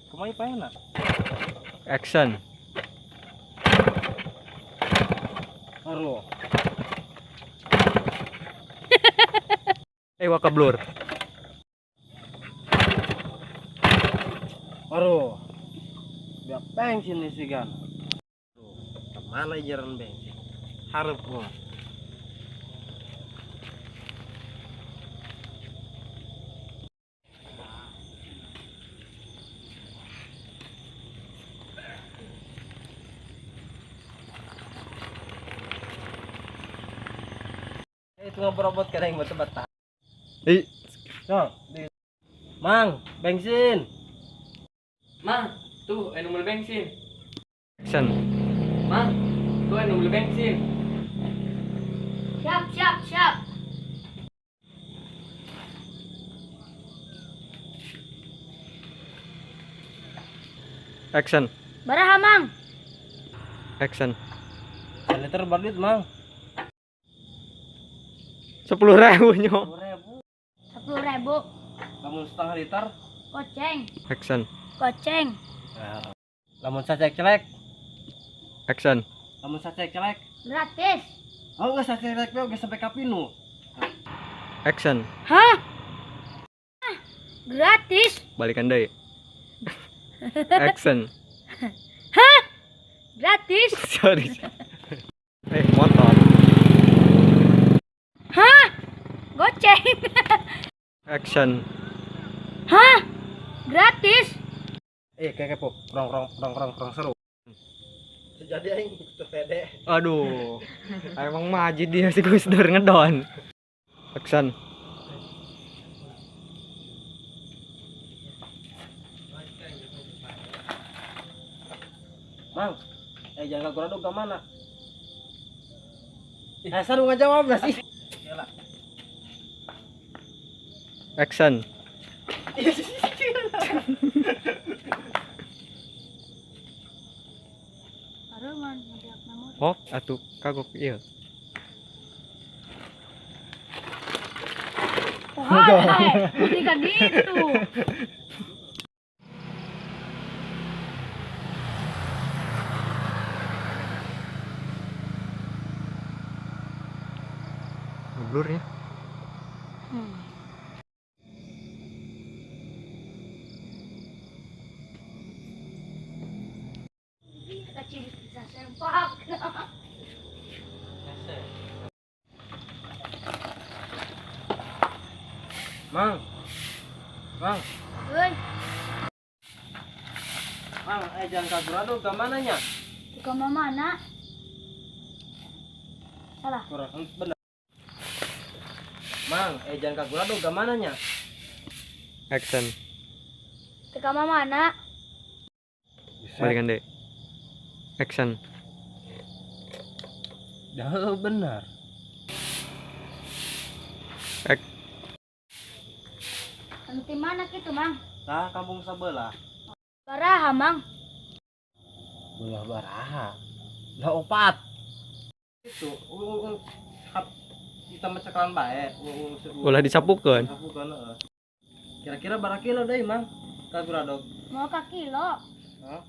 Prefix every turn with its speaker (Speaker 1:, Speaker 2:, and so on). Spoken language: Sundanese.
Speaker 1: Kumaha paena?
Speaker 2: Action.
Speaker 1: Arlo.
Speaker 2: Eh, waka blur.
Speaker 1: Aduh. Biak bensin nih sih kan. Kemana jaran bensin? Harap gua. Itu ngobrol kadang yang bata-bata.
Speaker 2: Eh,
Speaker 1: No, Mang, bensin.
Speaker 3: Mang, tuh anu beli bensin.
Speaker 2: Action.
Speaker 3: Mang, tuh anu beli bensin.
Speaker 4: Siap, siap, siap.
Speaker 2: Action.
Speaker 4: Baraha, Mang.
Speaker 2: Action.
Speaker 1: Liter baru duit, Mang.
Speaker 2: 10.000 nyo.
Speaker 1: 10.000.
Speaker 4: 10.000.
Speaker 1: Lamun setengah liter.
Speaker 4: Goceng.
Speaker 2: Action.
Speaker 4: Goceng.
Speaker 1: Nah. Lamun sacek celek.
Speaker 2: Action.
Speaker 1: Lamun sacek celek.
Speaker 4: Gratis.
Speaker 1: Oh, enggak sacek celek oge sampai kapinu.
Speaker 2: Action.
Speaker 4: Hah? Gratis.
Speaker 2: Balikan deui. Action.
Speaker 4: Hah? Gratis.
Speaker 2: Sorry. Eh, motor.
Speaker 4: Hah? Goceng.
Speaker 2: Action.
Speaker 4: Hah? Gratis.
Speaker 1: Eh, kayak kepo. Rong rong rong rong rong seru. Jadi aing teu pede.
Speaker 2: Aduh. Emang majid dia si Gus Dur ngedon. Action.
Speaker 1: Mang, jangan kurang ke mana? Eh, saya nggak jawab lah sih.
Speaker 2: Action. Oh, atuh kagok ieu.
Speaker 4: Wah, ketika gitu.
Speaker 2: Ngeblur ya.
Speaker 4: Bisa sempak.
Speaker 1: Mang. Mang,
Speaker 4: Woi,
Speaker 1: Mang, jangan kagurado ke mananya?
Speaker 4: ke mana? Salah.
Speaker 1: Kurang bener. Mang, jangan kagurado ke mananya?
Speaker 2: Action.
Speaker 4: Ke mana?
Speaker 2: Balikan deui. Action.
Speaker 1: Dah benar.
Speaker 4: Anu di mana gitu, Mang?
Speaker 1: Tah kampung sebelah.
Speaker 4: Baraha, Mang.
Speaker 1: Belah baraha. Lah opat. Itu, kita mecekalan bae.
Speaker 2: Ulah disapukeun.
Speaker 1: Disapukeun heeh. Kira-kira bara kilo deui, Mang? Kagurado.
Speaker 4: Mau ke kilo?
Speaker 1: Hah?